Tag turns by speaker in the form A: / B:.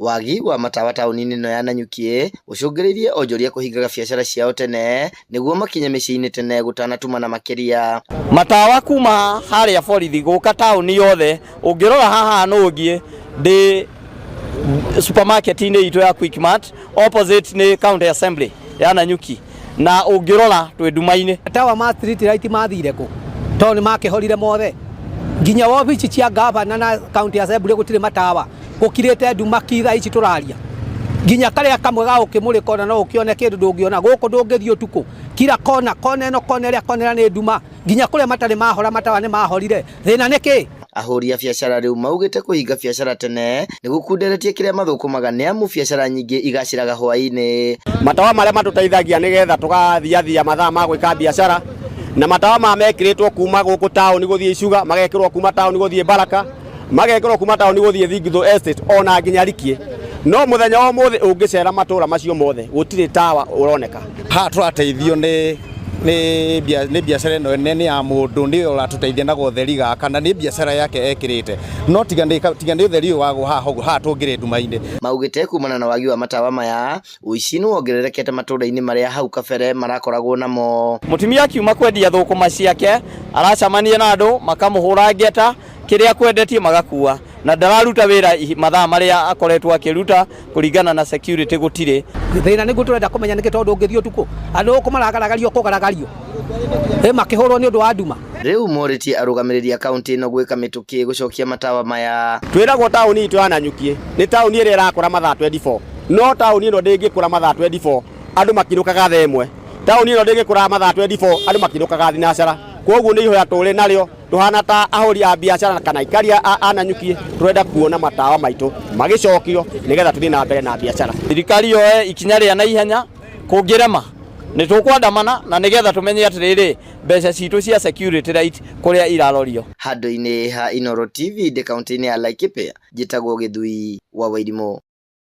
A: Wagi wa matawa taũni-inĩ ĩno ya Nanyuki ũcũngĩrĩirie onjoria kũhingaga biacara ciao tene nĩguo makinye mĩciĩ-inĩ tene gũtanatumana makĩria.
B: Matawa kuma harĩa borithi gũka taũni yothe ũngĩrora haha nũngiĩ ndĩ supermarket-inĩ itũ ya Quickmart opposite nĩ county assembly ya Nanyuki na ũngĩrora twĩ nduma-inĩ.
C: Matawa ma street light mathire kũ? Tondũ nĩ makĩhorire mothe. Nginya wabici cia gavana na county assembly gũtirĩ matawa. Gũkirĩte nduma ki thaa ici tũraria. Nginya karĩa kamwe ga gũkĩmũrĩka ona no ũkĩone kĩndũ ndũngĩona. Gũkũ ndũngĩthiĩ ũtukũ. Kira kona, kona ĩno, kona ĩrĩa, kona ĩrĩa nĩ nduma. Nginya kũrĩa matarĩ mahora matawa nĩ mahorire. Thĩna nĩ kĩ?
A: Ahũri a biacara rĩu maugĩte kũhinga biacara tene nĩ gũkunderetie kĩrĩa mathũkũmaga nĩamu biacara nyingĩ igacĩraga hwaĩ-inĩ.
D: Matawa marĩa matũteithagia nĩgetha tũgathiathia mathaa ma gwĩka biacara na matawa maya mekĩrĩtwo kuma gũkũ taũni gũthiĩ Icuga, magekĩrwo kuma taũni gũthiĩ Baraka, magekĩrwo kuma taũni gũthiĩ Thingithũ Estate ona nginya Rikie. No mũthenya wa ũmũthĩ ũngĩcera matũra macio mothe gũtirĩ tawa ũroneka.
E: Haha tũrateithio nĩ nĩ bia- nĩ biacara ĩno nene ya mũndũ nĩyo ũratũteithia na gotheri gaka na nĩ biacara yake ekĩrĩte no tiga nĩ tiga nĩ ũtheri ũyũ wagwo haha ũguo haha tũngĩrĩ nduma-inĩ.
A: Maugĩte kumana na wagi wa matawa maya, ũici nĩ wongererekete matũra-inĩ marĩa hau kabere marakoragwo namo.
B: Mũtumia akiuma kwendia thũkũma ciake aracemania na andũ makamũhũra ngeta kĩrĩa akwendetie magakua na ndararuta wĩra mathaa marĩa akoretwo akĩruta kũringana na security gũtirĩ.
C: Thĩna nĩguo tũrenda kũmenya nĩkĩ tondũ ũngĩthiĩ ũtukũ andũ gũkũ maragaragario kũgaragario ĩ makĩhũrwo nĩ ũndũ wa nduma.
A: Rĩu morĩtie arũgamĩrĩri a kauntĩ ĩno gwĩka mĩtũkĩ gũcokia matawa maya.
D: Twĩragwo taũni itũ ya Nanyuki nĩ taũni ĩrĩa ĩrakũra mathaa 24 no taũni ĩno ndĩngĩkũra mathaa 24 andũ makinũkaga thaa ĩmwe. Taũni ĩno ndĩngĩkũra mathaa 24 andũ makinũkaga thinacara. Kwoguo nĩ ihoya tũrĩ narĩo Tũhana ta ahũri a biacara kana aikari a Nanyuki tũrenda kuona matawa maitũ magĩcokio nĩgetha tũthiĩ na mbere na biacara.
B: Thirikari yoe ikinya rĩa naihenya, kũngĩrema nĩ tũkwandamana na nĩgetha tũmenye atĩrĩrĩ mbeca citũ cia security light kũrĩa irarorio.
A: Handũ-inĩ ha Inooro TV ndĩ kaũntĩ-inĩ ya Laikipia, njĩtagwo Gĩthui wa Wairimũ.